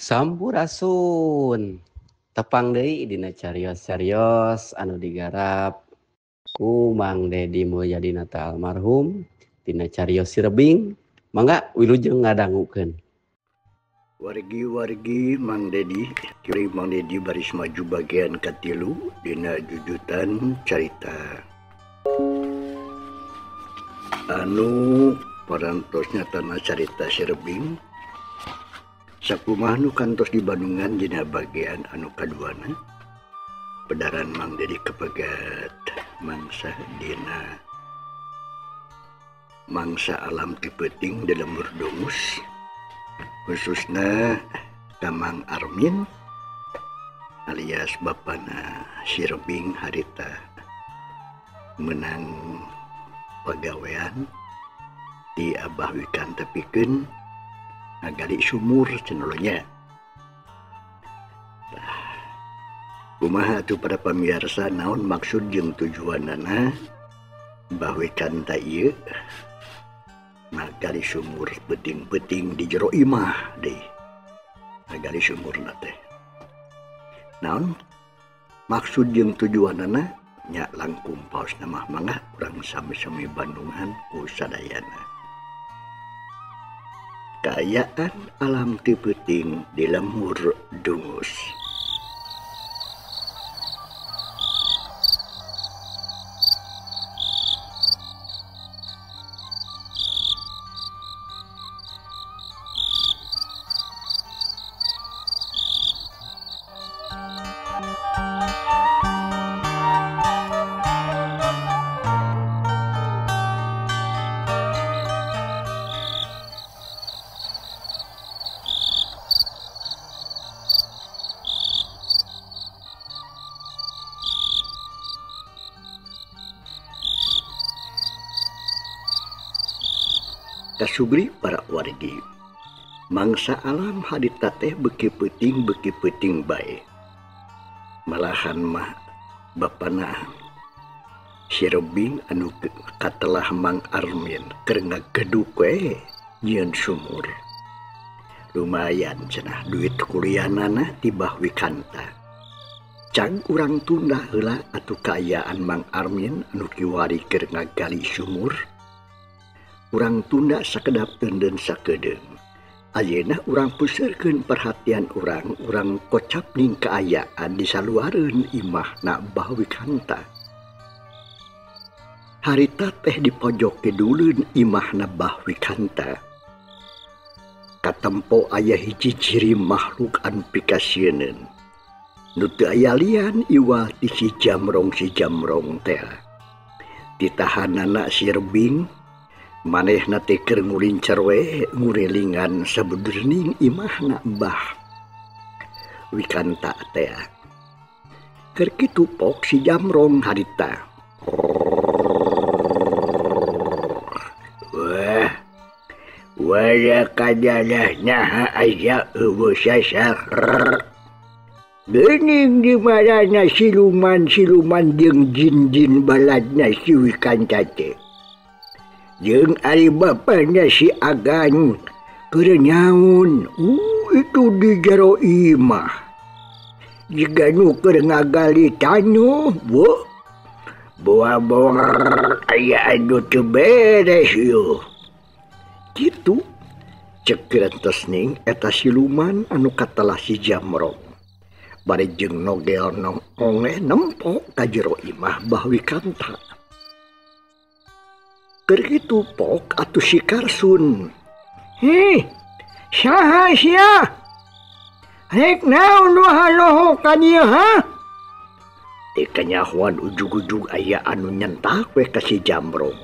Sampurasun. Tepang deui dina carios-carios anu digarap ku Mang Dedi Mulyadinata almarhum dina carios Sirebing. Mangga wilujeng ngadangukeun. Wargi-wargi Mang Dedi, kiri Mang Dedi baris maju bagian katilu dina jujutan carita anu parantosnya tanah carita Sirebing. Sakumaha nu kantos di Bandungan dina bagian anu kaduana pedaran Mang Dedi kepegat mangsa dina mangsa alam ti peuting di lembur Dungus, khususna ka Mang Armin alias bapana Sirebing harita menang pagawean di Abah Wikanta pikeun ngagali sumur cenah. Kumaha atuh para pamirsa, naon maksud jeung tujuanana Abah Wikanta ieu ngagali sumur peuting-peuting di jero imah deui. Ngagali sumurna teh. Naon maksud jeung tujuanana nya langkung paosna mah mangga urang sami-sami Bandungan ku sadayana. Kaayaan alam ti peuting di lembur Dungus. Kasubri para wargi, mangsa alam harita teh beuki peuting bae. Malahan mah bapana Sirebing anu katelah Mang Armin keur ngageduk we nyieun sumur. Lumayan cenah duit kuliahnana ti Bah Wikanta. Cang urang tunda heula atuh kaayaan Mang Armin anu kiwari keur ngagali sumur. Urang tunda sakedap teunden sakedeung. Ayeuna urang puseurkeun perhatian urang, urang kocap ning kaayaan di saluareun imahna Bah Wikanta. Harita teh di pojok kiduleun imahna Bah Wikanta. Katempo aya hiji ciri makhluk anu pikasieun. Nu teu aya lian iwal ti si jamrong teh. Ditahanana Sirebing manehna teh keur ngulincer we ngurilingan sabenerning imahna Bah Wikanta teh. Keur kitu pok si jamrong harita. Wah, waya kajalah naha aya eueuh sasar. Geuning di marana siluman-siluman jeung jin-jin baladna si Wikanta teh. Jeung ari bapana si Agan keur nyaun, itu di jero imah. Jiga nu keur ngagali tanu, bu. Boa-boa aya anu teu beres ieu. Kitu cek grentes ning eta siluman anu katelah si jamrong. Bari jeung nogel nongongeh nempo ka jero imah Bah Wikanta. Keur kitu pok atuh si Karsun. Heh, saha sia? Rek naon nu haloho ka dieu ha? Teu kanyahoan ujug-ujug aya anu nyentak we ka si jamrong.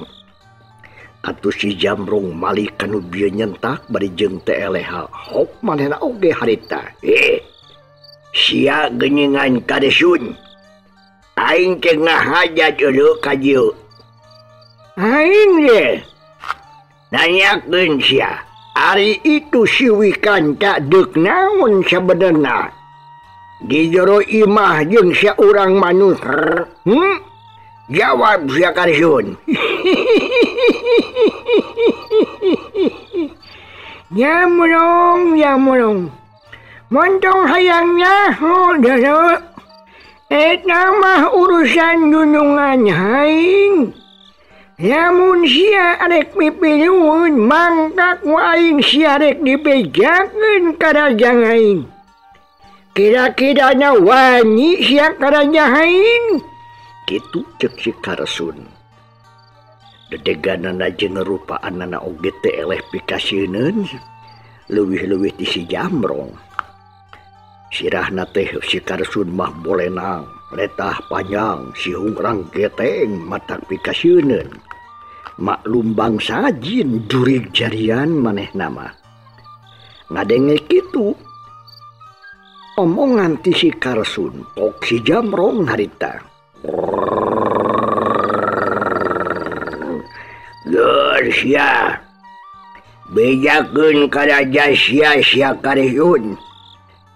Atuh si jamrong malik kanu bieu nyentak bari jeung teu eleha hop manehna oge harita. Eh, sia geuningan Karsun. Aing teh ngahajat eueuh ka dieu. Aing ge nanyakeun sia, ari itu si Wikanta deuk naon sabenerna? Di jero imah jeung saurang manusia. Jawab sia Karsun. Nyamrong, nyamrong. Montong hayang nyaho deuleu. Eta mah urusan dunungan aing. Lamun sia arek pipilueun mangka ku aing sia rek dibejakeun ka raja aing. Kira-kirana wani sia ka raja aing. Kitu cek si Karsun. Dedeganana jeung rupaanana oge teu eleh pikasieun, leuwih-leuwih ti si Jamrong. Sirahna teh si Karsun mah bolenang, letah panjang, si hungrang geteng matak pikasieun. Maklum bangsa jin jurig jarian manehna mah. Ngadenge kitu omongan ti si Karsun, pok si Jamrong harita. Ger sia, bejakeun ka raja sia sia Karsun.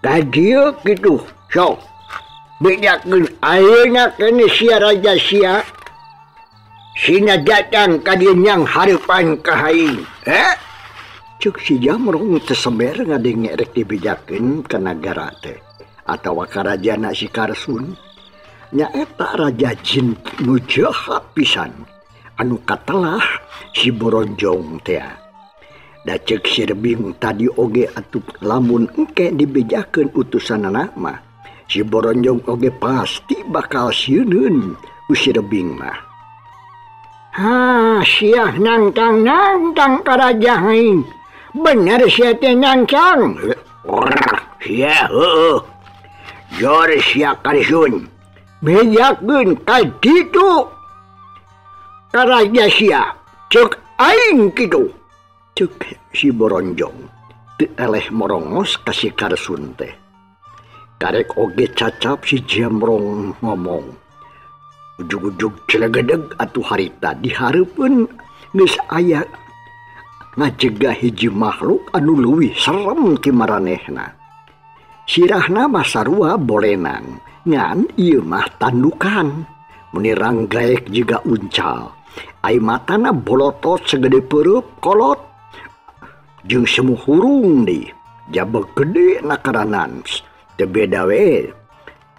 Ka dieu kitu sok bejakeun ayeuna keneh sia raja sia. Sina datang ka dieu nyang hareupan ka aing. Cek si Jamrong teu semer ngadenge rek dibejakeun ka nagara teh atawa ka rajana si Karsun. Nyaeta raja jin nu jahat pisan anu katelah si Boronjong teh. Da cek si Rebing tadi oge atuh lamun engke dibejakeun utusanana mah si Boronjong oge pasti bakal sieuneun ku si Rebing mah. Ha, sia nangtang-nangtang ka raja aing. Bener sia teh nangtang. Sia heueuh. Jor sia Karsun. Bejakeun ka ditu ka raja sia. Cek aing kitu. Cek si Boronjong teu eleh morongos ka si Karsun teh. Karek oge cacap si Jamrong ngomong. Ujug-ujug celegedeg atuh harita dihareupeun geus aya ngajegah hiji makhluk anu leuwih serem ti maranehna. Sirahna mah sarua bolenang, ngan ieu mah tandukan. Meni ranggaek jiga uncal. Ai matana bolotot segede peureub kolot jeung semu hurung deui. Jabeg gede nakaranan teu beda we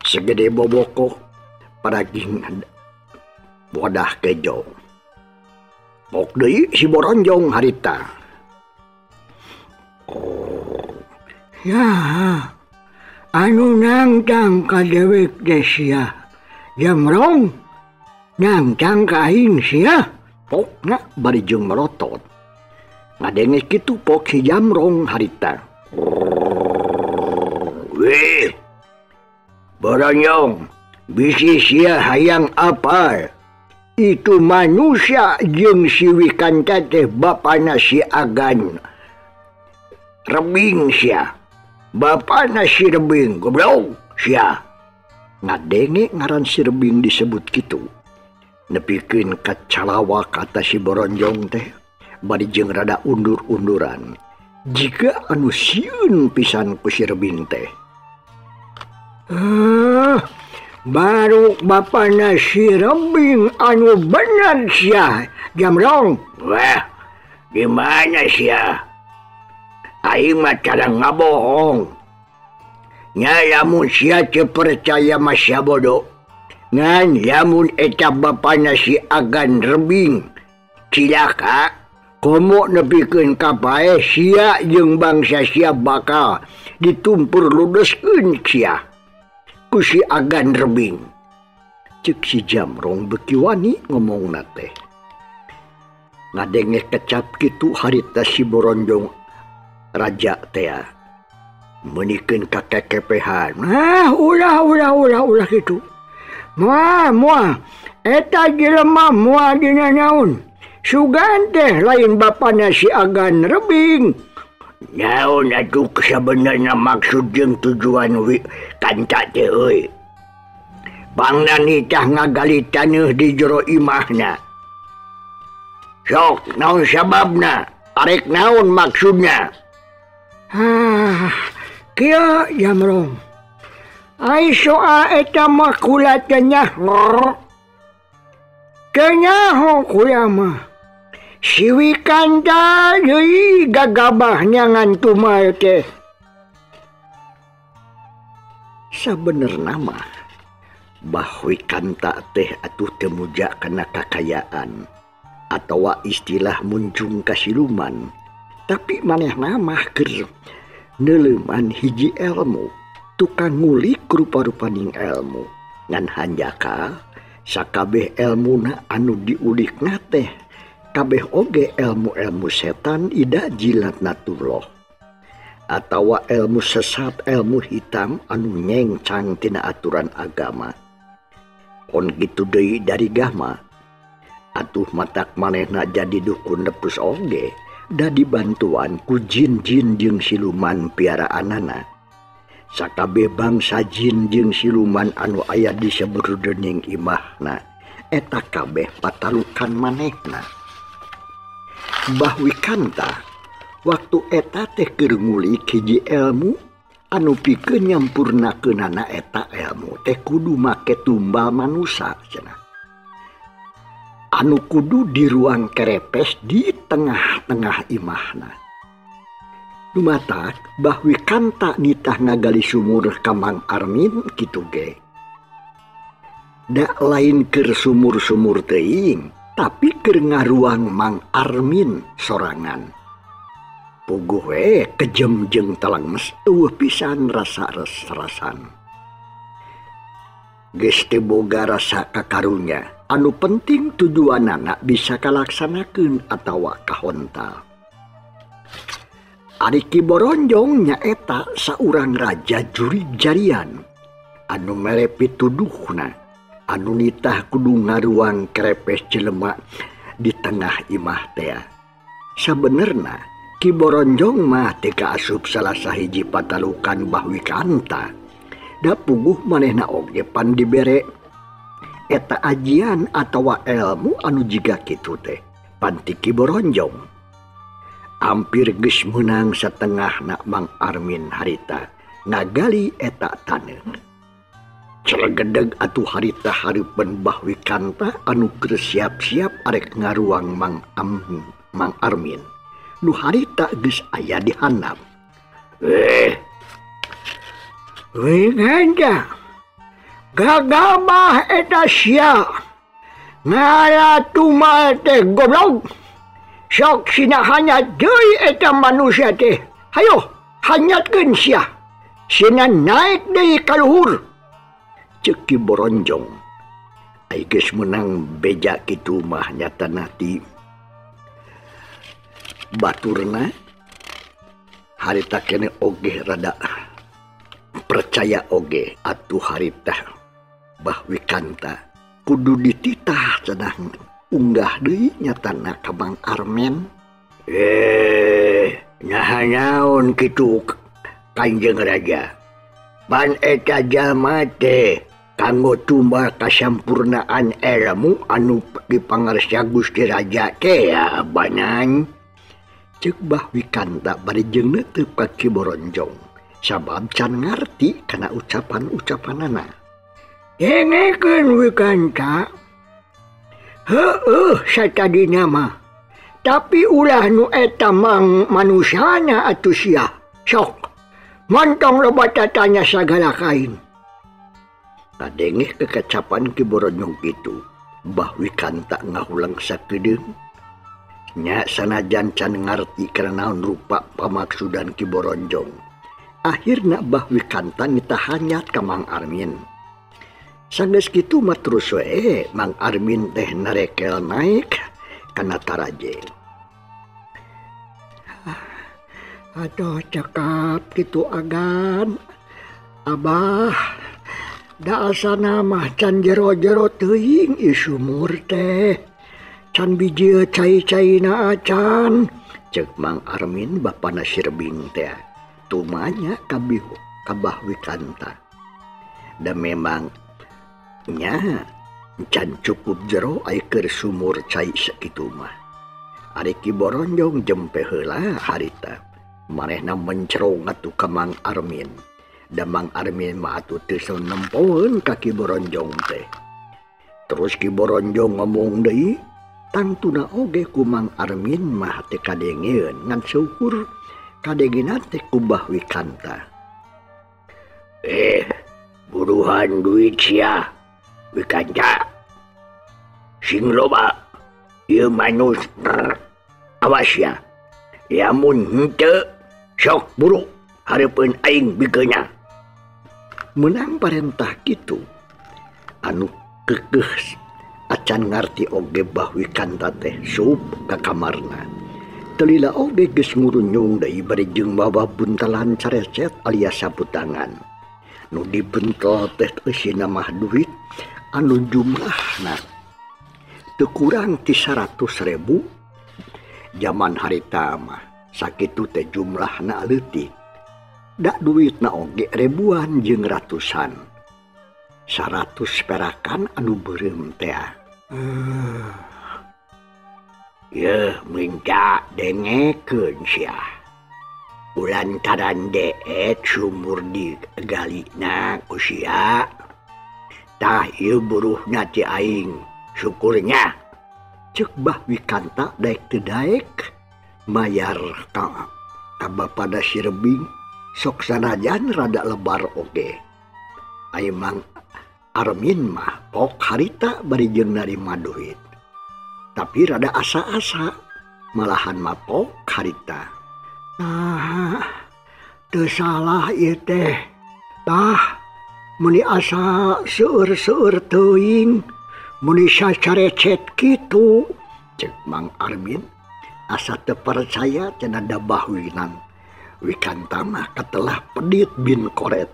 segede bobokoh paraging bodah kejo. Pok deui si Boronjong harita. Ya, anu nangtang ka dewek teh sia. Jamrong nangtang ka aing sia. Pokna bari jeung melotot. Ngadenge kitu pok si Jamrong harita. Weh, Boronjong, bisi sia hayang apal. Itu manusia jeung si Wikanta teh bapana si Agan. Rebing sia. Bapana si Rebing, goblok sia. Ngadenge ngaran si Rebing disebut kitu. Nepikeun ka calawa kata si Boronjong teh bari jeung rada undur-unduran. Jiga anu sieun pisan ku si Rebing teh. Baru bapana si Rebing anu bener sia, Jamrong. Wah, di mana sia? Aing mah cara ngabohong. Nya lamun sia teu percaya mah sia bodoh. Ngan lamun eta bapana si Agan Rebing cilaka. Komo nepikeun ka paeh sia jeung bangsa sia bakal ditumpur ludeskeun sia ku si Agan Rebing. Cek si Jamrong beuki wani ngomongna teh. Ngadenge kecap kitu harita si Boronjong raja teh meunikeun ka kekepehan. Ah, ulah ulah ulah ulah kitu. Moal moal eta jelema moal dina naon. Sugan teh lain bapana si Agan Rebing. Naon atuh sabenerna maksud jeung tujuan kanca teh euy. Pangna nitah ngagali taneuh di jero imahna. Sok naon sababna? Arek naon maksudna? Ah, kieu Jamrong. Ai soal eta mah kula teh nyaho. Teu nyaho kula mah. Si Wikanta deui gagabah nyangan tumal teh. Sabenerna mah Bah Wikanta teh atuh teu muja kana kakayaan atawa istilah munjung ka siluman, tapi manehna mah keur neuleuman hiji elmu, tukang ngulik rupa-rupaning elmu. Ngan hanjaka sakabeh elmuna anu diulikna teh kabeh oge elmu-elmu setan ida jilatnatullah atawa elmu sesat, elmu hitam anu nyengcang tina aturan agama. Kon kitu deui dari gama atuh matak manehna jadi dukun nepus oge da dibantuan ku jin-jin jeung siluman piaraanana. Sakabeh bangsa jin jeung siluman anu aya di saburudening imahna eta kabeh patalukan manehna. Bah Wikanta waktu eta teh keur ngulik hiji elmu anu pikeun nyampurnakeunana eta elmu teh kudu make tumbal manusa cenah. Anu kudu di ruang kerepes di tengah-tengah imahna. Dumatak Bah Wikanta nitah ngagali sumur ka Mang Armin kitu ge. Da lain keur sumur-sumur teuing, tapi keur ngaruang Mang Armin sorangan. Puguh we kejem jeung telengmes eueuh pisan rasa res-rasan. Geus teu boga rasa kakarunya, anu penting tujuanana bisa kalaksanakeun atawa kahontal. Ari Ki Boronjong nyaeta saurang raja jurig jarian anu mere pituduhna anu nitah kudu ngaruang kerepes jelema di tengah imah tea. Sabenerna Ki Boronjong mah teu kaasup salah sahiji patalukan Bah Wikanta. Da puguh manehna oge pan dibere eta ajian atawa elmu anu jiga kitu teh pan ti Ki Boronjong. Hampir geus meunang satengahna Mang Armin harita ngagali eta taneuh. Celegedeg atuh harita hareupeun Bah Wikanta anu keur siap-siap arek ngaruang Mang Armin. Nu harita geus aya di handap. Wikanta, gagabah eta sia ngala tumal teh goblok. Sok sina hanyat deui eta manusia teh. Hayo hanyatkeun sia. Sina naik deui ka luhur. Ceuk Ki Boronjong. Ai geus meunang beja kitu mah nyatana ti baturna harita kene oge rada percaya oge atuh harita Bah Wikanta kudu dititah cenah unggah deui nyatana ka Mang Armin. Naha naon kitu Kanjeng Raja. Pan eta jalma teh kanggo tumbal kasampurnaan elmu anu dipangarsa Gusti Raja teh ya banan. Ceuk Bah Wikanta bari jeung neuteub ka Ki Boronjong sabab can ngarti kana ucapan-ucapanana. Dengekeun Wikanta. Heueuh satadina mah. Tapi ulah nu eta mang manusana atuh sia. Sok montong loba tatanya sagala kain. Kadengeh kekacapan Ki Boronjong kitu, Bah Wikanta ngahulang sakedeung. Nya sanajan can ngarti kana naon rupa pamaksudan Ki Boronjong. Akhirna Bah Wikanta nitah hanyat ka Mang Armin. Sanggeus kitu mah terus we Mang Armin teh narekel naik kana tarajeng. Aduh cakap kitu agan. Abah da asana mah can jero-jero teuing ieu sumur teh. Can bijil cai-caina acan. Ceuk Mang Armin bapana Sirbing teh. Tumanya ka Bah Wikanta. Da memang nya can cukup jero ai keur sumur cai sakitu mah. Ari Ki Boronjong jempe heula harita. Manehna mencerong atuh ka Mang Armin. Da Mang Armin mah atuh teu nempoeun ka Ki Boronjong teh. Terus Ki Boronjong ngomong deui, tangtuna oge ku Mang Armin mah teu kadengeun ngan syukur kadengena teh ku Bah Wikanta. Buruhan duit sia Wikanta. Sing loba ieu manus awas ya. Lamun henteu sok buru hareupeun aing bikeuna. Menang parentah kitu anu kekeh acan ngarti oge Bah Wikanta teh sup ka kamarna. Telila oge geus ngurunyung deui bari jeung mawa buntelan carecet alias sapu tangan. Nu dibentel teh eusina mah duit anu jumlahna teu kurang ti 100.000. Jaman harita mah sakitu teh jumlahna leutik. Dak duitna oge ribuan jeung ratusan. 100 perakan anu beureum teh. Yeuh minta dengekeun sia. Ulantaran deet sumur digalina ku sia. Tah ieu buruhna ti aing, syukurnya. Ceuk Bah Wikanta daek teu daek mayar ka bapada si Rebing sok sanajan rada lebar oge. Ai Mang Armin mah pok harita bari jeung narima duit. Tapi rada asa-asa malahan mapok harita. Nah, teu salah ieu teh. Tah, meni asa seueur-seueur teuing, meni sacarecet kitu. Ceuk Mang Armin asa teu percaya cenah da Bah Wikanta mah katelah pedit bin koret.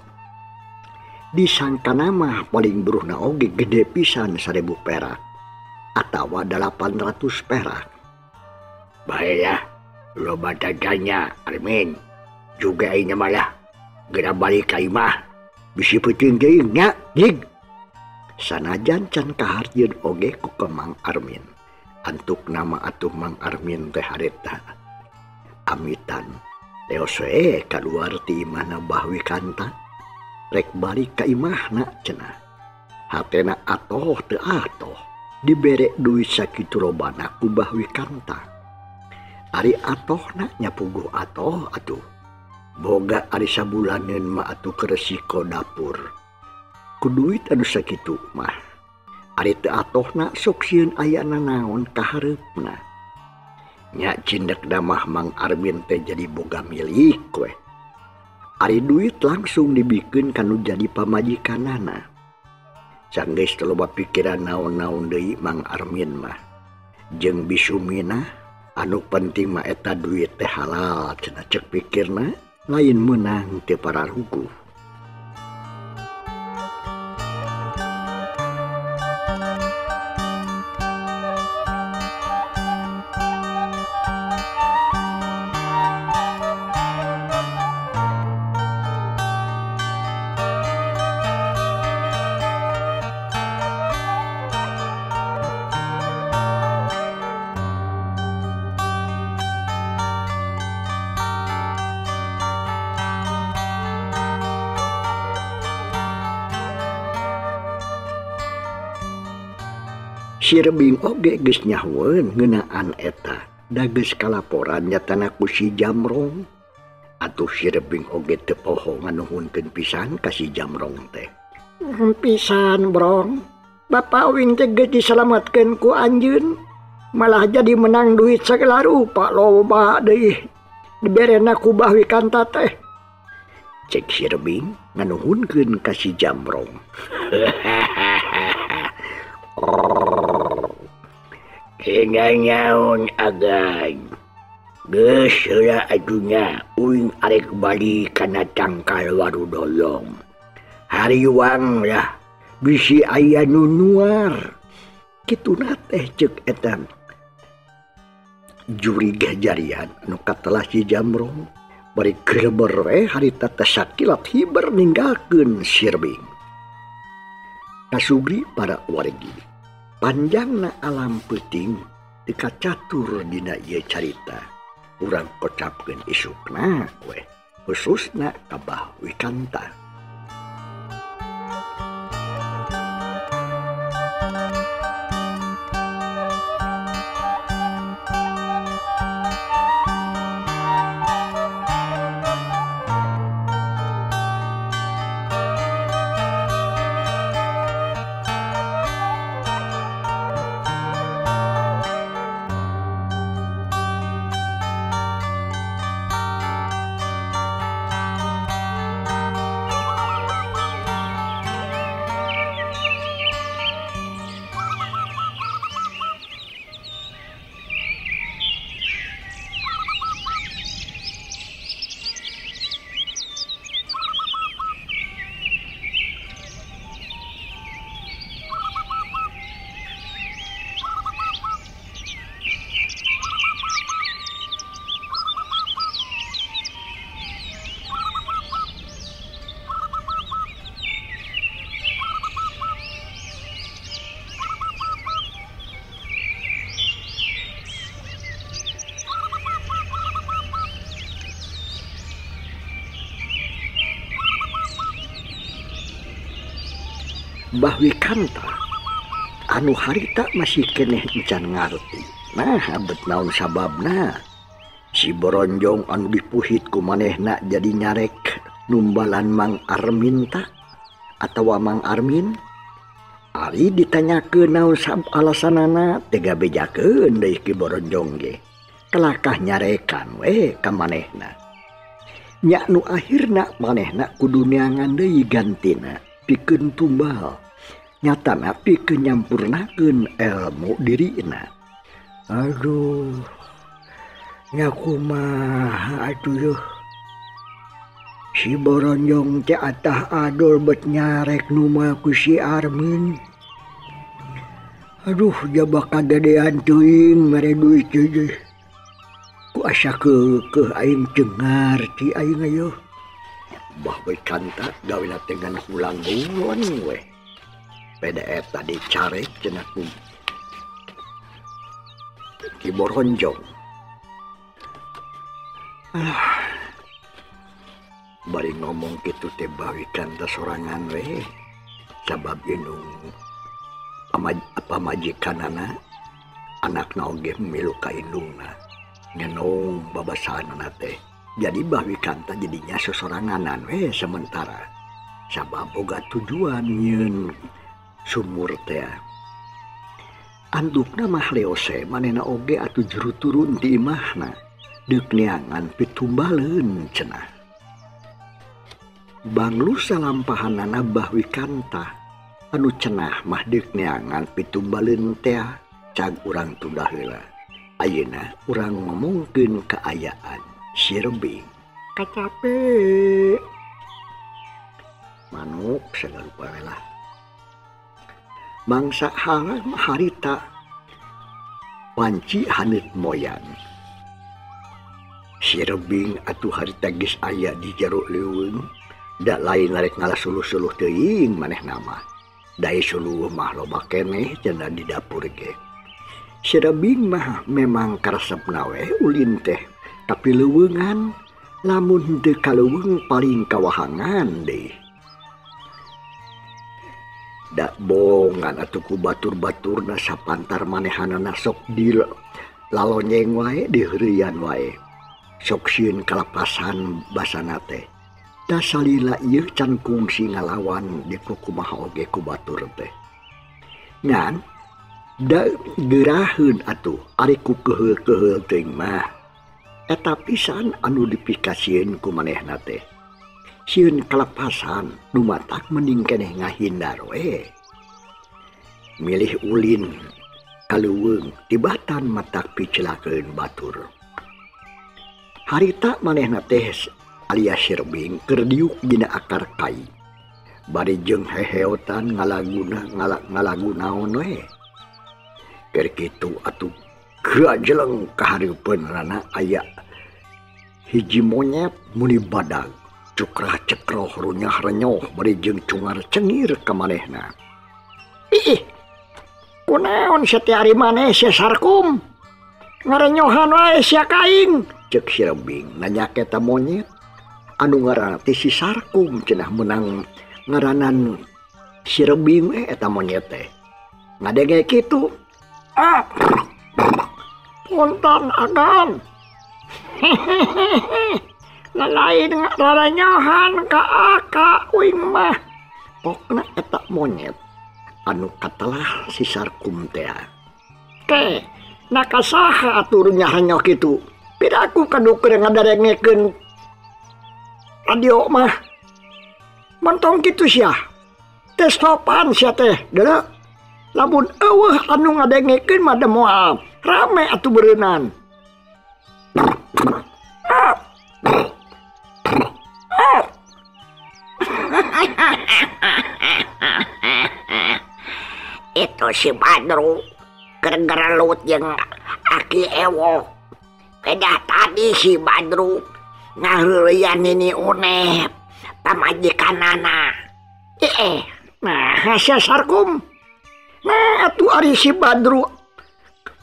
Disangkana mah paling buruhna oge gede pisan 1.000 perak atawa 800 perak. Baiklah, loba tanya Armin. Juga aing malah geura balik ka imah. Bisi peuting deui nya, jig. Sanajan can kaharjeun oge ku ke Mang Armin. Antuk nama atuh Mang Armin teh hareta. Amitan leos we kaluar ti imahna Bah Wikanta. Rek balik ka imahna cenah. Hatena atoh teu atoh. Dibere duit sakitu lobana ku Bah Wikanta. Ari atohna nyapuguh atoh atuh. Boga ari sabulaneun mah atuh keresiko dapur. Ku duit anu sakitu mah. Ari teu atohna sok sieun aya nanaon kahareupna. Nya cindekna mah Mang Armin teh jadi boga milik we. Ari duit langsung dibikeun kanu jadi pamajikanana. Sanggeus teu loba pikiran naon-naon deui Mang Armin mah. Jeung bisumina anu penting mah eta duit teh halal cenah ceuk pikirna lain meunang teu pararuguh. Si Rebing oge geus nyahoeun ngeunaan eta. Da geus kalaporan nyatana ku si Jamrong. Atuh si Rebing oge teu poho nganuhunkeun pisan ka si Jamrong teh. Pisan, Brong. Bapak uing teh geus disalametkeun ku anjeun. Malah jadi menang duit sagala rupa loba deui. Diberena ku Bah Wikanta teh. Cek si Rebing nganuhunkeun ka si Jamrong. Nyaon agan. Geus heula atunya uing arek balik kana tangkal warudoyong. Hariwang lah bisi aya nu nuar. Kituna teh ceuk eta juri gajarian anu katelah si Jamrong bari greber we harita teh sakilat hiber ninggalkeun si Rebing. Kasugri para wargi. Panjangna alam peuting teu kacatur dina ieu carita. Urang kocapkeun isukna we, khususna ka Bah Wikanta. Bah Wikanta anu harita masih keneh encan ngarti. Nah abet naon sababna si Boronjong anu dipuhit ku manehna jadi nyarek numbalan Mang Arminta atawa Mang Armin. Ari ditanyakeun naon alasanana tega bejakeun deui Ki Boronjong ge. Kelakah nyarekan we ka manehna. Nya nu akhirna manehna kudu neangan deui gantina pikeun tumbal. Nyatana pikeun nyampurnakeun elmu dirina. Aduh, nya kumaha atuh yeuh. Si Boronjong teh atah adol bet nyarek nu ku si Armin. Aduh, jaba kagedean teuing mere duit teh. Ku asa keukeuh aing teu ngarti aing ayo. Bah Wikanta gawena teh ngan hulang gulon we. Pede eta dicarek cenah ku Ki Boronjong. Ah. Bari ngomong kitu teh Bah Wikanta sorangan we. Sabab indung pamajikanana anakna oge milu ka indungna. Ngenong babasaanana teh. Jadi Bah Wikanta jadinya sosoranganan we sementara. Sabab boga tujuan nyieun sumur teh. Andukna mah leose manehna oge atuh juru turun ti imahna. Deuk neangan pitumbaleun cenah. Banglu salampahanana Bah Wikanta anu cenah mah deuk neangan pitumbaleun teh cag urang tunda heula. Ayeuna urang ngomongkeun kaayaan si Rebing. Kacape. Manuk sagala rupa we lah. Mangsa haram harita wanci haneut moyan. Si Rebing atuh harita geus aya di jero leuweung. Da lain rek ngalasuluh-suluh teuing manehna mah. Dai suluh mah loba keneh cenah di dapur ge. Si Rebing mah memang karesepna we ulin teh tapi leuweungan lamun henteu kaleuweung paling kawahangan deui. Da bongan atuh ku batur-baturna sapantar manehanana sok di lalonyeng wae diheureuyan wae. Sok sieun kalapasan basana teh. Da salila ieu can kungsi ngalawan di kumaha oge ku batur teh. Ngan da geraheun atuh ari ku keheul-keheul teuing mah. Eta pisan anu dipikasieun ku manehna teh. Sieun kalepasan nu matak mending keneh ngahindar we. Milih ulin kaleuweung tibatan matak picelakeun batur. Harita manehna teh alias si Rebing keur diuk dina akar kai. Bari jeung heheotan ngalaguna ngalagu naon we. Keur kitu atuh gajeleng kahareupeun rana aya hiji monyet muni badag cukrah cekroh runyah renyoh bari jeung cungar cengir ka manehna. Ih, kunaon sia teh ari maneh sia Sarkum? Ngarenyohan wae sia ka aing. Ceuk si Rebing nanya ka eta monyet anu ngaranna teh si Sarkum cenah meunang ngaranan si Rebing we eta monyet teh. Ngadenge kitu. Ah, punten agan. Lalain ngaranyohan ka aka uing mah. Pokna eta monyet anu katelah si Sarkum teh. Teh, nakasaha atuh runyahanyo kitu. Piraku kadukeun ngadarengekeun radio mah. Montong kitu sia. Teh sopan sia teh, deuleu. Lamun eueuh anu ngadengekeun mah moal rame atuh beureunan. Itu si Badru keur gerelut jeung Aki Ewok. Pedah tadi si Badru ngaheureuyan nini Unep pamajikanana. Nah, sia Sarkum. Nah, atuh ari si Badru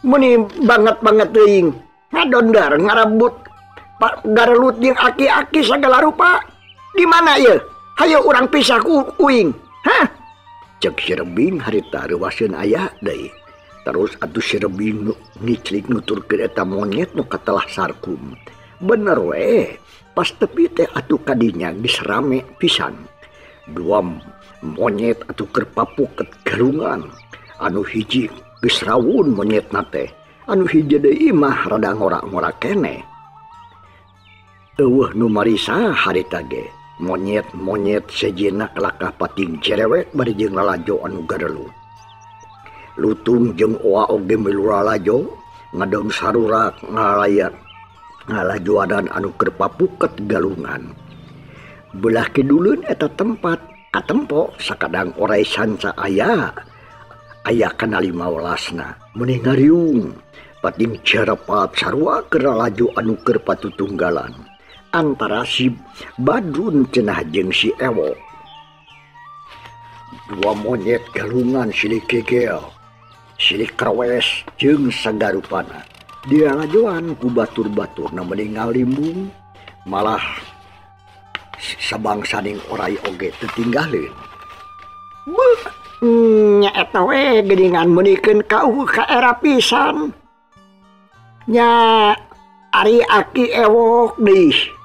meni banget-banget teuing. Ngadondar ngarebut garelut jeung aki-aki sagala rupa. Di mana ieu? Hayo urang pisah ku uing. Hah? Cek si Rebing harita reuwaseun aya deui. Terus atuh si Rebing ngiclik nuturkeun eta monyet nu katelah Sarkum. Bener we, pas tepi teh atuh kadinya geus rame pisan. Dua monyet atuh keur papuket galungan. Anu hiji geus rawun monyetna teh, anu hiji deui mah rada ngora-ngora keneh. Eueuh nu marisa harita ge, monyet-monyet sejenak lakah pating cerewet bari jeung lalajo anu garelut. Lutung jeung oa oge milu lalajo ngadon sarurak ngalayan ngalajoadan anu keur papuket galungan. Belah kiduleun eta tempat katempo sakadang orai sanca aya aya kana 15na meuni ngariung pating cerepat sarua keur lalajo anu keur patutunggalan antara si Badrun cenah jeung si Ewok. Dua monyet galungan silih kegel, silih krewes jeung sagarupana. Dialajoan ku batur-baturna meuni ngalimbung, malah sabangsaning orai oge teu tinggaleun. Beuh, nya eta we geuningan meunikeun kauh ka era pisan. Nya ari aki Ewok deui.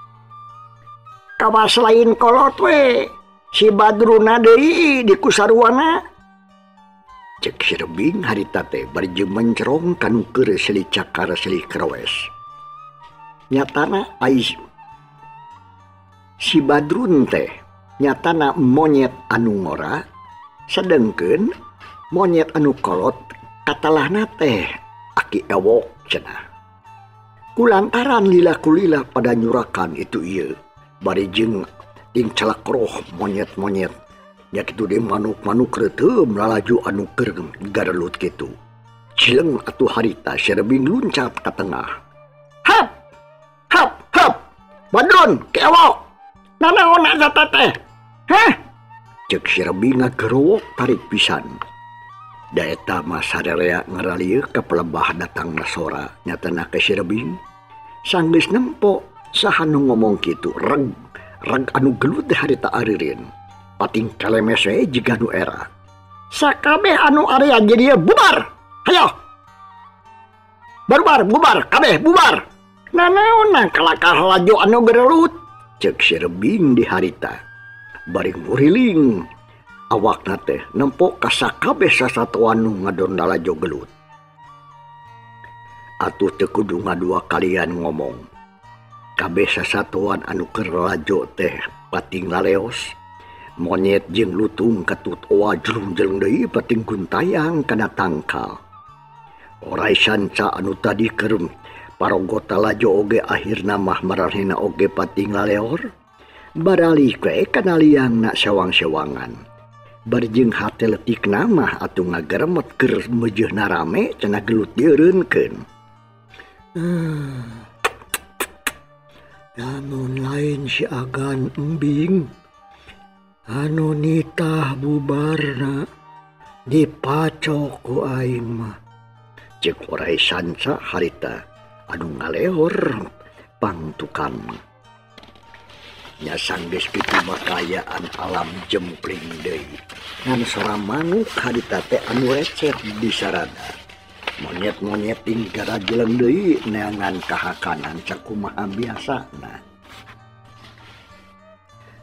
Kawas lain kolot we, si Badruna deui di kusaruana. Cek si Rebing harita teh bari jeung mencerong kanu keur silih cakar silih krewes. Nyatana ai si Badrun teh nyatana monyet anu ngora, sedengkeun monyet anu kolot katalahna teh aki Ewok cenah. Kulantaran lila kulila pada nyurakan itu ieu bari jeung ting celakroh monyet-monyet nya kitu deui manuk-manuk reuteum lalaju anu keur garelut kitu. Cileng atuh harita si Rebing luncat ka tengah. Hap hap hap, Badrun ki Ewok, nanaon eta teh? Hah? Cek si Rebing ngagerowok tarik pisan. Da eta mah sarerea ngaralieu ka pelebah datangna sora nyatana ka si Rebing. Sanggeus nempo saha nu ngomong kitu reg reg anu gelut teh harita aririn. Pating kalemes we jiga nu era. Sakabeh anu area jadi bubar. Hayo. Bubar bubar kabeh bubar. Nanaon kalakah laju anu gerelut? Cek si Rebing di harita. Bari nguriling awakna teh nempo ka sakabeh sasatoan nu ngadon lalajo gelut. Atuh teu kudu ngadua kalian ngomong. Kabeh sasatoan anu keur lalajo teh pating laleos. Monyet jeung lutung katut oa jelung-jelung deui pating guntayang kana tangkal. Orai sanca anu tadi keur parogota lajo oge akhirna mah maranehna oge pating laleor. Baralih we kana liangna sewang-sewangan. Bari jeung hate letikna mah atuh ngageremet keur meujeuhna rame cenah gelut dieureunkeun. Lamun lain si Agan embing anu nitah bubarna dipacok ku aing mah. Cek orai sanca harita anu ngalehor pangtukang. Nya sanggeus kitu mah kaayaan alam jempling deui. Ngan sora manuk harita teh anu receh di sarada. Monyet-monyet ting garajeleng deui neangan kahakanan sakumaha biasana.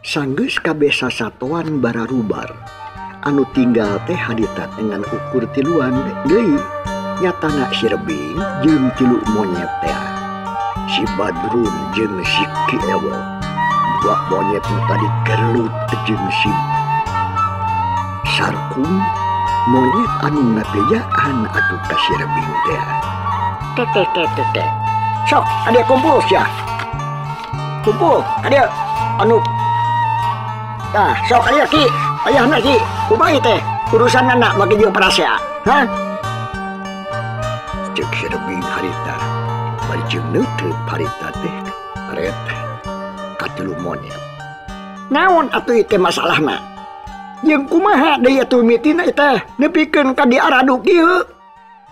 Sanggeus kabeh sasatoan bararubar anu tinggal teh harita dengan ukur tiluan deui nyatana si Rebing jeung tilu monyet teh. Si Badrun jeung si Ki Ewok. Dua monyet nu tadi gerelut jeung si Sarkum, monyet anu ngabejaan atuh ka si Rebing teh. Teh teh teh teh. Sok ade kumpul sia. Kumpul ade anu. Tah, sok aya ki, ayahna ki, kumaha teh urusanna bagi jeung parasea, ha? Cek si Rebing harita, bari jeung neuteut harita teh ret katilu monyet. Naon atuh ieu teh masalahna? Jeung kumaha deui atuh mitina teh nepikeun ka diaradu kieu?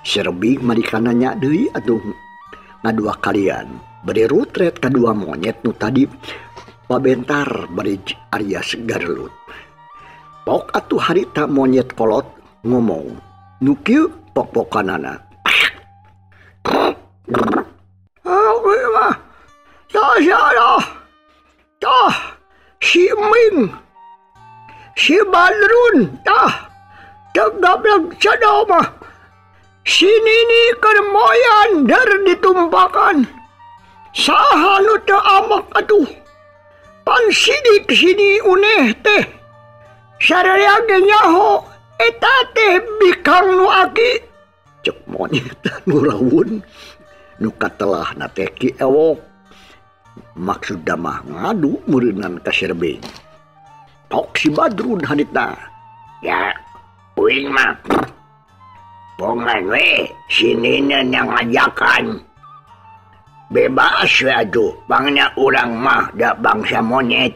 Si Rebing marikana nya deui atuh ngadua kalian, bari rutret kadua monyet nu tadi pabentar bari Arya segarlut. Pok atuh harita monyet kolot ngomong nu kieu pok-pokanana. Tah si Ming si Badrun tah tegablek cadau mah si Nini keur moyan der ditumpakan saha nu teu amak atuh pan sidik sini uneh teh sararea ge nyaho eta teh bikang nu aki. Cek monyet nu rawun nu katelahna teh Ki Ewok maksudna mah ngadu meureunan ka si Rebing. Tok si Badrun harita. Ya uing mah pongan we si Nini yang ngajakan bebas we atuh bangna urang mah da bangsa monyet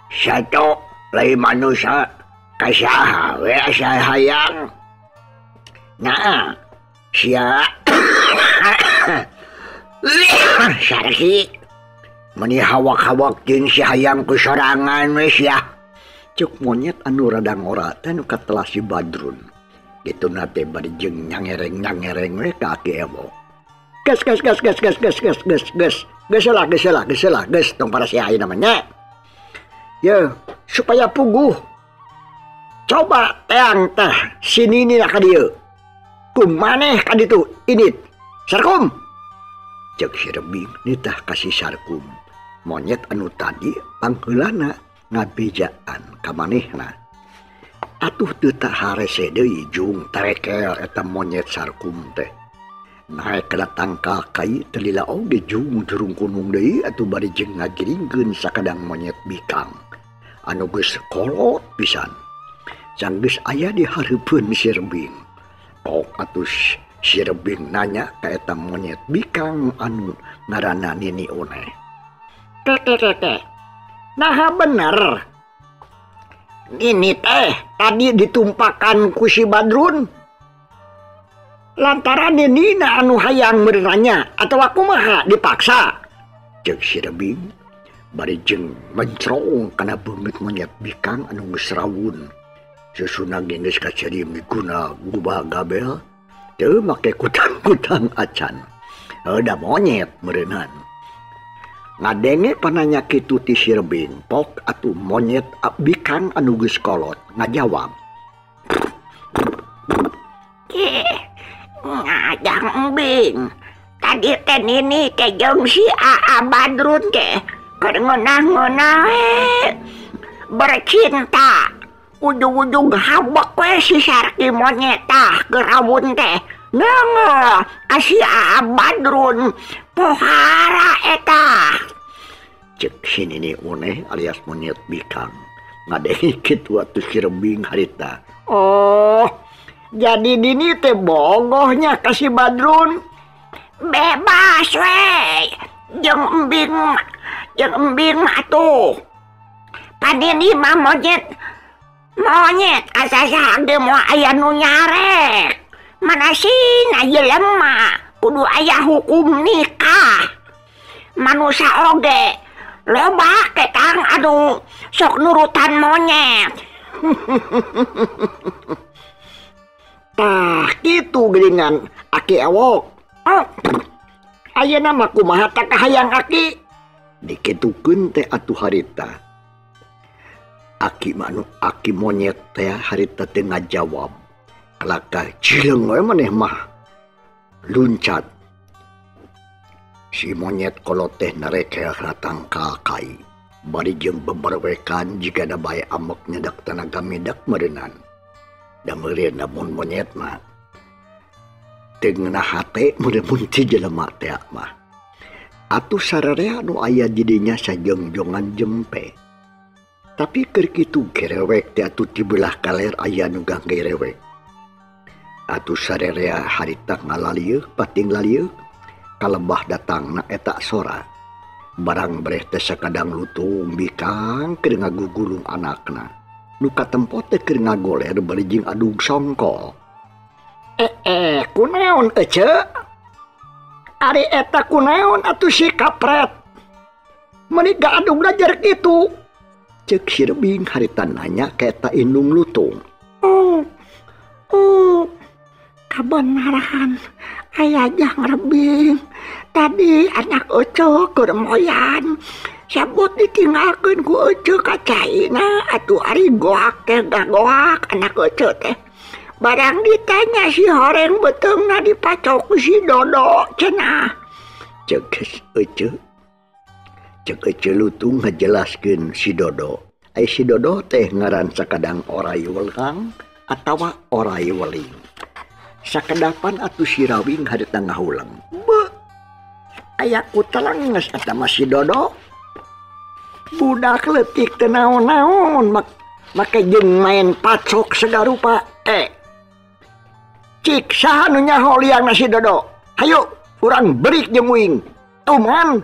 sato lain manusia kasaha we asa hayang nah sia Sarki meni hawak-hawak jeung si hayang ku sorangan we sia. Cek monyet anu rada ngora teh nu katelah si Badrun. Kituna teh bari jeung nyangereng-nyangereng we ka Ki Ewok. Ges ges ges ges ges ges ges ges ges geus lah geus lah geus lah geus tong parasea ayeuna mah nya. Ye supaya puguh coba teang teh si Nini ka dieu. Kumaneh ka ditu init. Sarkum. Cek si Rebing nitah ka si Sarkum. Monyet anu tadi pangheulana ngabejaan ka manehna. Atuh teu harese deui jung tarekel eta monyet Sarkum teh. Naek kana tangkal kai teu lila oge jung jurung kunung deui atuh bari jeung ngagiringkeun sakadang monyet bikang anu geus kolot pisan. Sanggeus aya di hareupeun si Rebing. Pok atuh si Rebing nanya ka eta monyet bikang anu ngaranna Nini Uneh. Teh. Naha bener Nini teh tadi ditumpakan ku si Badrun lantaran Nina anu hayang meureunanya atawa kumaha dipaksa. Cek si Rebing bari jeung mencrong kana beungeut monyet bikang anu geus rawun. Susuna ge geus kaciri miguna gubah gabel teu make kutang-kutang acan. Da monyet meureunan. Ngadenge pananya kitu ti si Rebing, pok atuh monyet bikang anu geus kolot ngajawab. Kih, ngajang embing. Tadi teh Nini teh jeung si Aa Badrun teh keur ngeunah-ngeunah we bercinta. Ujung-ujung habek we si Sarki monyet tah keur rawun teh. Neungeuh ka si Aa Badrun pohara eta. Cek si Nini Uneh alias monyet bikang ngadenge kitu atuh si Rebing harita. Oh, jadi Nini teh bogohnya ka si Badrun. Bebas we jeung embing atuh. Pan Nini mah monyet asa saha ge moal aya nu nyarek. Mana sih jelema kudu aya hukum nikah. Manusa oge loba ketang anu sok nurutan monyet. Tah kitu geuningan Aki Ewok. Oh, ayeuna mah kumaha tah kahayang Aki? Dikitukeun teh atuh harita. Aki mah anu aki monyet teh harita teh ngajawab. Kalakah cileung we maneh mah luncat. Si monyet kolot teh narekel kana tangkal kai. Bari jeung beberwekan jigana bae amok nyedak tanaga midak meureunnan. Da meureun lamun monyet mah teu ngeunah hate meureun ti jelema teh mah. Atuh sararea nu aya di dinya sajongjongan jempe. Tapi keur kitu gerewek teh atuh ti belah kaler aya nu ganggerewek. Atuh sararea harita ngalalieuk pating lalieuk kalebah datangna eta sora. Barang breh teh sakadang lutung bikang keur ngagugulung anakna. Nu katempo teh keur ngagoler bari jeung adug songkol. Kunaon ece? Ari eta kunaon atuh si kapret? Meuni gaadugna jer kitu. Cek si Rebing harita nanya ka eta indung lutung. Oh, oh, kabenaran aya Jang Rebing. Tadi anak Ece keur moyan. Sabut ditinggalkeun ku Ece ka caina atuh ari goak teh gagoak anak Ece teh. Barang ditanya si horeng beuteungna dipacok ku si Dodo cenah. Cek Ece. Cek Ece Lutung ngajelaskeun si Dodo. Ai si Dodo teh ngaran sakadang orai welkang atawa orai weling. Sakedapan atuh si Rawing harita ngahuleng. Beuh. Aya ku telenges eta mah si Dodo. Budak leutik teu naon-naon make jeung main pacok sagarupa. Cik saha nu nyaho liangna si Dodo? Hayu urang berik jeung uing. Tuman.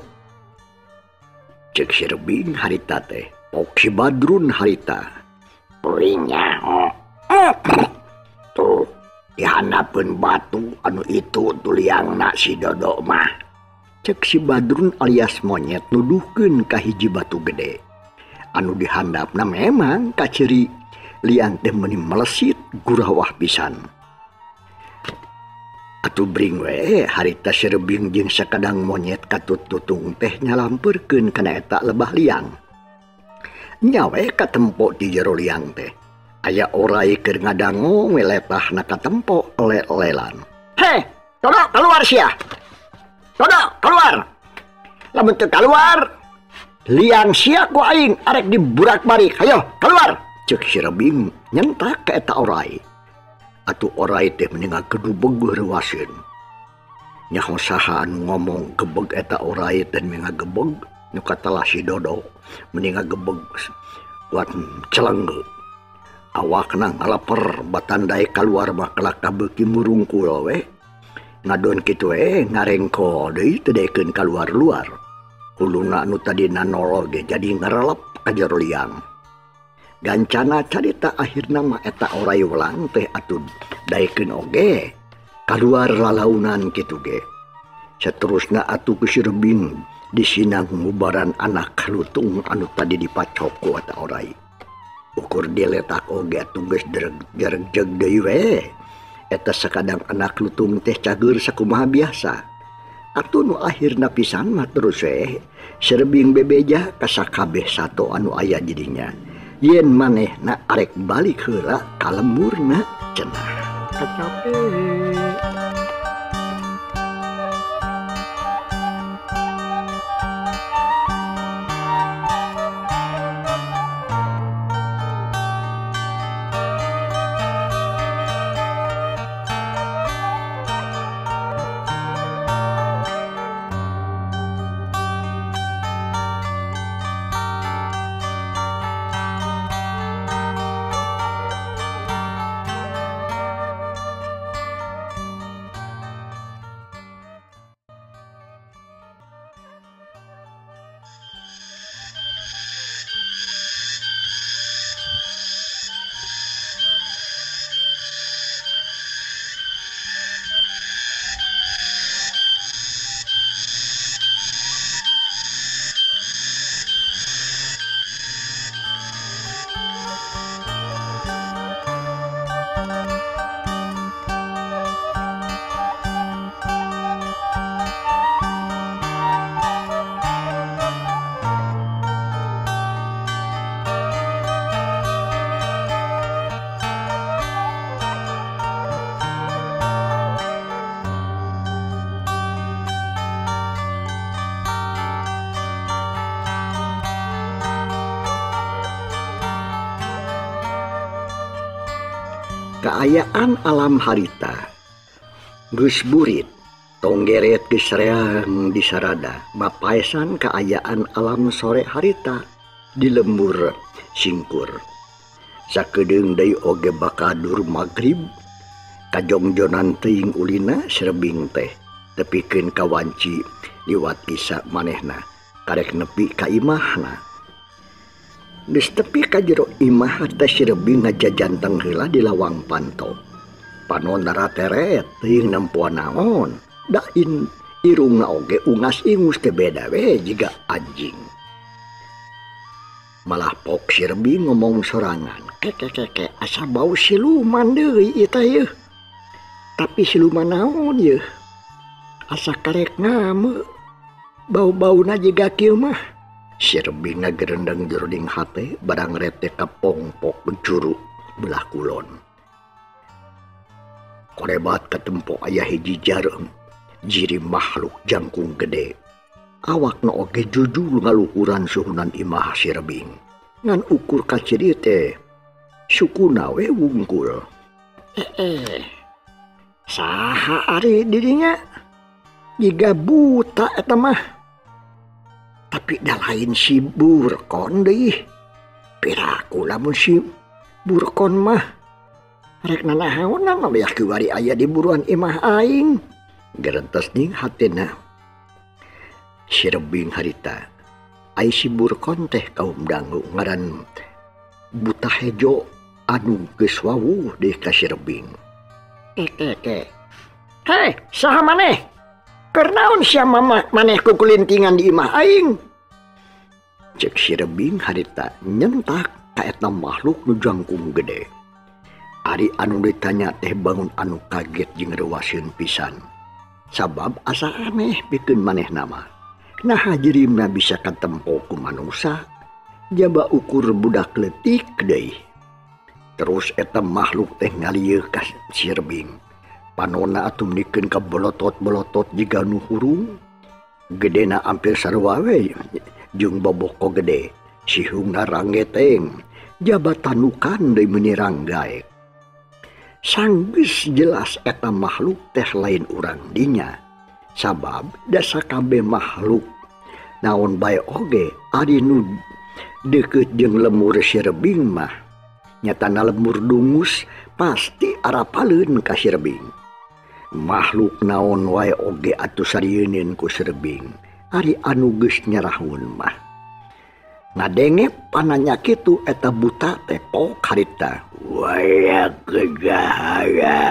Cek si Rebing harita teh, pok si Badrun harita. Uing nyaho. Tuh dihanapeun batu anu itu tuh liangna si Dodo mah. Cek si Badrun alias monyet nuduhkeun ka hiji batu gede. Anu dihandapna memang kaciri liang teh meuni melesit gurawah pisan. Atuh bring we harita si Rebing jeung sakadang monyet katut tutung teh nyalampeurkeun kana eta lebah liang. Nyawe katempo di jero liang teh. Aya orai keur ngadango weletahna katempo le-lelan. Heh, Dodo keluar sia. Dodo keluar. Lamun teu keluar, liang sia ku aing arek diburak-barik. Hayo keluar. Cek si Rebing nyentak ka eta orai. Atuh orai teh meni ngagedubeg reuaseun. Nyaho saha anu ngomong gebeg eta orai teh meni ngagebeg nu katalah si Dodo meni ngagebeg kuat celengge. Awakna ngalaper batandai kaluar mah kalakah beuki murungkul we. Ngadon kitu we ngarengko deui teu daekeun kaluar-luar. Huluna anu tadina nolol ge jadi ngarelep ka jero liang. Gancana carita akhirna mah eta orai welang teh atuh daekeun oge kaluar lalaunan kitu ge. Saterusna atuh ku si Rebing disinang ngubaran anak lutung anu tadi dipacok ku eta orai. Ukur diletak oge atuh geus deregjeg deui we. Eta sakadang anak lutung teh cager sakumaha biasa. Atuh nu akhirna pisan mah terus we si Rebing bebeja ka sakabeh sato anu aya di dinya. Yen manehna arek balik heula ka lemburna cenah. Kacape. Kaayaan alam harita geus burit tonggeret geus reang di sarada mapaesan kaayaan alam sore harita di lembur singkur. Sakedeung deui oge bakadur magrib kajongjonan teuing ulina serebing teh tepikeun ka wanci liwat isa manehna karek nepi ka imahna. Geus tepi ka jero imah teh si Rebing ngajajanteng heula di lawang panto. Panon rateret teuing nempoan naon, dain irungna oge ungas-ingus teh beda we jiga anjing. Malah pok si Rebing ngomong sorangan. Keke asa bau siluman deui ieu teh yeuh. Tapi siluman naon yeuh? Asa karek ngame. Bau-bauna jiga kieu mah. Si Rebing ngagerendeng jroning hate barang rete ka pongpok juru belah kulon. Korebat katempo aya hiji jareum jiri makhluk jangkung gede. Awakna oge jujur ngaluhuran suhunan imah si Rebing. Ngan ukur kaciri teh sukuna we wungkul. Saha ari dirinya? Jiga buta eta mah. Tapi dah lain si Burkon deui. Piraku lamun si Burkon mah. Rek nanahaonan mah beak kiwari aya di buruan imah aing. Gerentes ning hatena. Si Rebing harita. Ai si Burkon teh kaum dangu ngaran buta hejo anu geus wawuh deui ka si Rebing. Hei, saha maneh? Keur naon sia mama maneh kukulintingan di imah aing? Cek si Rebing harita nyentak ka eta makhluk nu jangkung gede. Ari anu ditanya teh bangun anu kaget jeung reuwaseun pisan. Sabab asa aneh pikeun manehna mah. Naha jirimna bisa katempo ku manusa, jaba ukur budak leutik deui. Terus eta makhluk teh ngalieu ka si Rebing. Panona atuh menikeun ka bolotot-bolotot jiga nu hurung. Gedena ampir sarua we jeung boboko gede. Sihungna rangeteng, jaba tanukan deui meuni ranggaek. Sanggeus jelas eta makhluk teh lain urang dinya. Sabab dasa kabeh makhluk naon bae oge ari nu deukeut jeung lemur si Rebing mah nyatana lemur dungus pasti arapaleun ka si Rebing. Makhluk naon wae oge atuh sarieun ku si Rebing ari anu geus nyarahun mah. Ngadenge pananya kitu eta buta teh pok harita. Waya kegahara.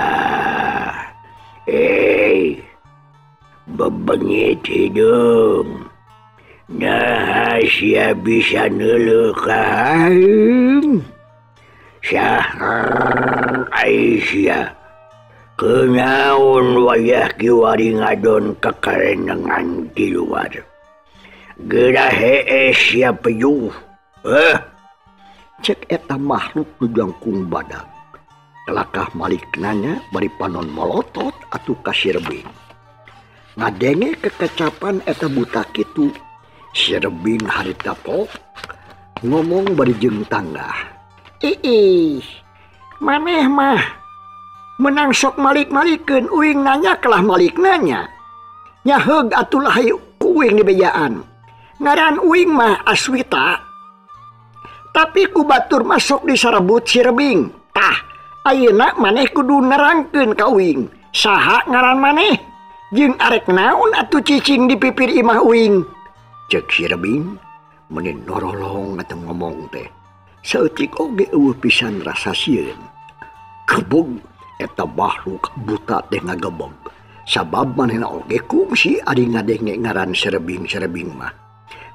Bebengit hidung. Nah, sia bisa neuleuh ka aing. Sahar Aisyah. Kenaon wayah kiwari ngadon kekarenengan di luar. Geura hee sia pejuh. Cek eta makhluk nu jangkung badag. Kelakah malik nanya bari panon molotot atuh ka si Rebing. Ngadenge kekecapan eta buta kitu. Si Rebing harita pok ngomong bari jeung tanggah. Ih, maneh mah menang sok malik-malikeun uing nanya kelah malik nanya. Nyaheug atuh lah ku uing dibejaan. Ngaran uing mah Aswita. Tapi ku batur masuk disarebut si Rebing. Tah, ayeuna maneh kudu nerangkeun ka uing. Saha ngaran maneh? Jeung arek naon atuh cicing di pipir imah uing? Cek si Rebing meuni norolong atuh ngomong teh. Saeutik oge eueuh pisan rasa sieun. Kebog eta makhluk buta teh ngagebog. Sabab manehna oge kungsi ari ngadenge ngaran si Rebing-Rebing mah.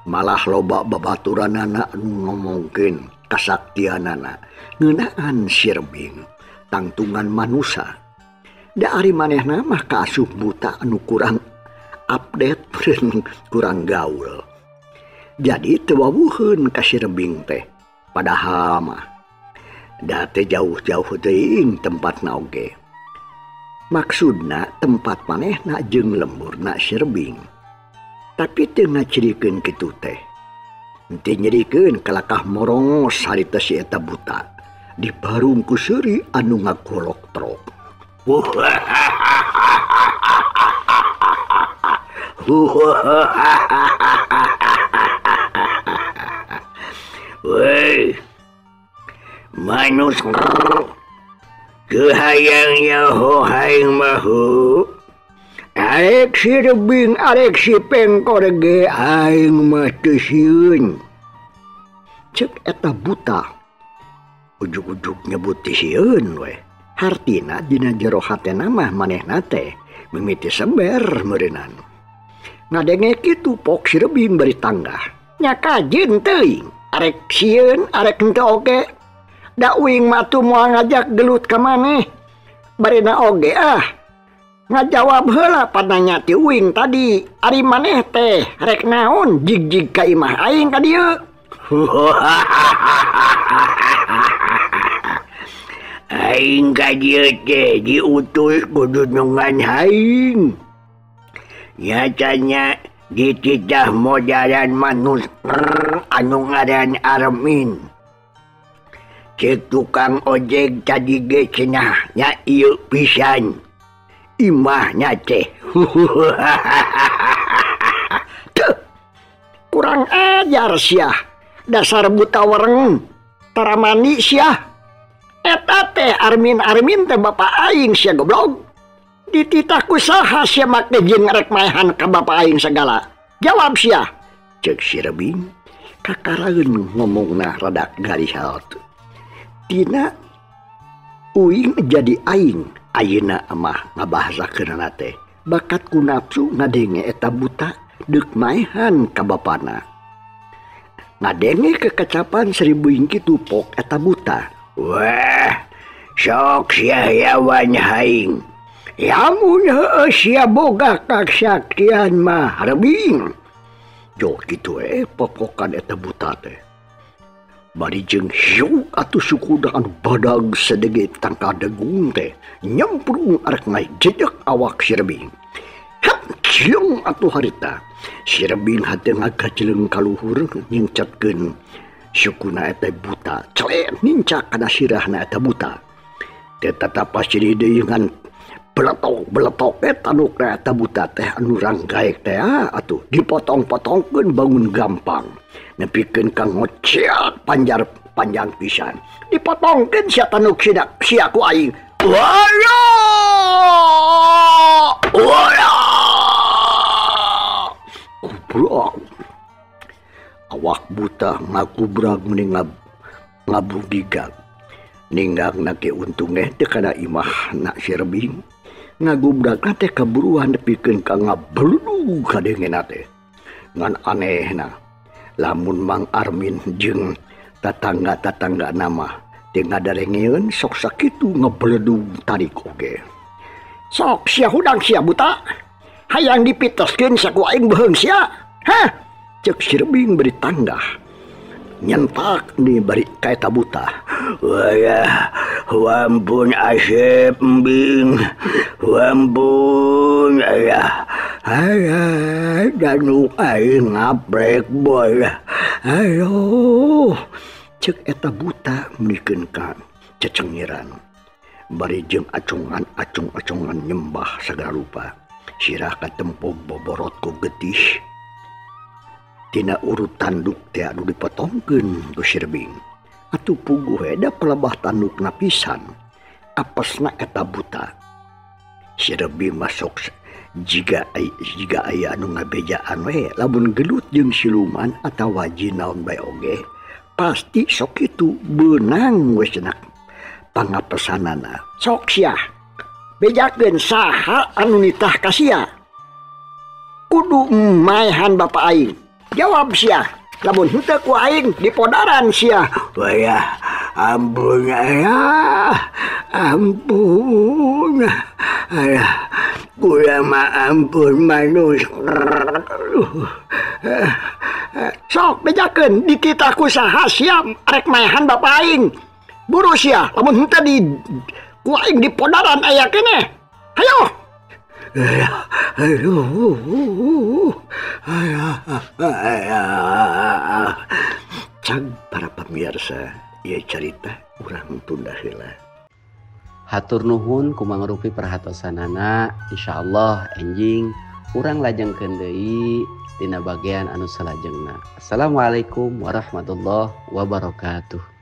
Malah loba babaturanana anu ngomongkeun kasaktianana ngeunaan si Rebing tangtungan manusa. Da ari manehna mah kaasup buta anu kurang update kurang gaul. Jadi teu wawuheun ka si Rebing teh. Padahal mah da teh jauh-jauh teuing tempatna oge. Maksudna tempat manehna jeung lemburna si Rebing. Tapi teu ngacirikeun kitu teh. Henteu nyerikeun kalakah morongos harita si eta buta. Dibarung ku seuri anu ngagolok trok. Woi, manus kehayang nyaho haing mahu. Arek si Rebing, arek si Pengkor ge aing mah teu sieun. Cek eta buta. Ujug-ujug nyebut teu sieun we. Hartina dina jero hatena mah manehna teh mimiti seber meureunnan. Ngadenge kitu pok si Rebing bari tanggah. Nya kajeun teuing. Arek sieun arek henteu oge. Da uing mah atuh moal ngajak gelut ka maneh. Barina oge ah. Ngajawab heula pananya ti uing tadi. Ari maneh teh rek naon jig-jig ka imah aing ka dieu. Aing ka dieu teh diutus ku dunungan aing. Nyatanya dititah modaran manus anu ngaran Armin. Cek tukang ojek tadi ge cenah nya ieu pisan. Imahnya teh. Tuh, kurang ajar sia. Dasar buta wereng. Tara mandi sia. Eta teh Armin-Armin teh bapak aing sia goblok. Dititah ku saha sia make jeung rek maehan ka bapak aing segala. Jawab sia. Cek si Rebing kakaraeun ngomongna rada garihal. Tina uing jadi aing ayeuna mah ngabahasakeunana teh bakat ku nafsu ngadenge eta buta deuk maehan ka bapana. Ngadenge kekacapan seribu kitu pok eta buta. Wah, sok sia yawan aing. Lamun heueuh sia boga kasaktian mah Rebing. Jo kitu popokan eta buta teh. Bari jeung hiu atuh suku anu badag sedege tangka degung teh nyemprung arek ngajedeg awak si Rebing. Hap ciung atuh harita. Si Rebing hate ngagajeleng ka luhur nyingcatkeun sukuna eta buta. Celek nincak kana sirahna eta buta. Teh tatapas ciri deui ngan beletok-beletok tanukna eta buta teh anu ranggaek teh atuh dipotong-potongkeun bangun gampang. Nepikeun ka ngociak panjar panjang pisan. Dipotongkeun sia tanuk sia ku aing. Wala! Wala! Kubrag. Awak buta ngakubrag mending ngabugigag. Ninggangna ge untung teh teu kana imahna si Rebing. Ngagubrak teh kaburuan nepikeun ka ngabludug kadengena teh. Ngan anehna lamun Mang Armin jeung tatangga-tatangga nama teu ngadarengeun sok sakitu ngebledug tarik oge. Sok sia hudang sia buta. Hayang dipitoskeun saku aing beuheung sia. Hah? Cek si Rebing beri tanggah. Nyentak nih bari ka eta buta. Wah, wampun asep embing. Wampun ayah. Ayah, danu aing ngaprek boy. Ayo. Cek eta buta meunikeun ka cecengiran. Bari jeung acungan-acung-acungan nyembah sagala rupa. Sirah katempo boborot ku getih. Tina urut tanduk teh anu dipotongkeun ku si Rebing. Atuh puguh da pelebah tandukna pisan. Apesna eta buta. Si Rebing masuk jiga aya anu ngabejaan we lamun gelut jeung siluman atawa jin naon bae oge pasti sok kitu beunang we cenah pangapesanana. Sok sia. Bejakeun saha anu nitah ka sia. Kudu maehan bapa aing. Jawab sia. Lamun henteu ku aing dipodaran sia. Wah, ampun ayah. Ampun. Ayah, kula mah ampun manus. Sok bejakeun dititah ku saha sia arek maehan bapa aing. Buru sia, lamun henteu di ku aing dipodaran aya keneh. Hayo. Aduh. Cag para pemirsa, ieu carita urang tunda heula. Hatur nuhun kumangrupi perhatosanana, insyaallah enjing urang lajengkeun deui dina bagian anu salajengna. Assalamualaikum warahmatullahi wabarakatuh.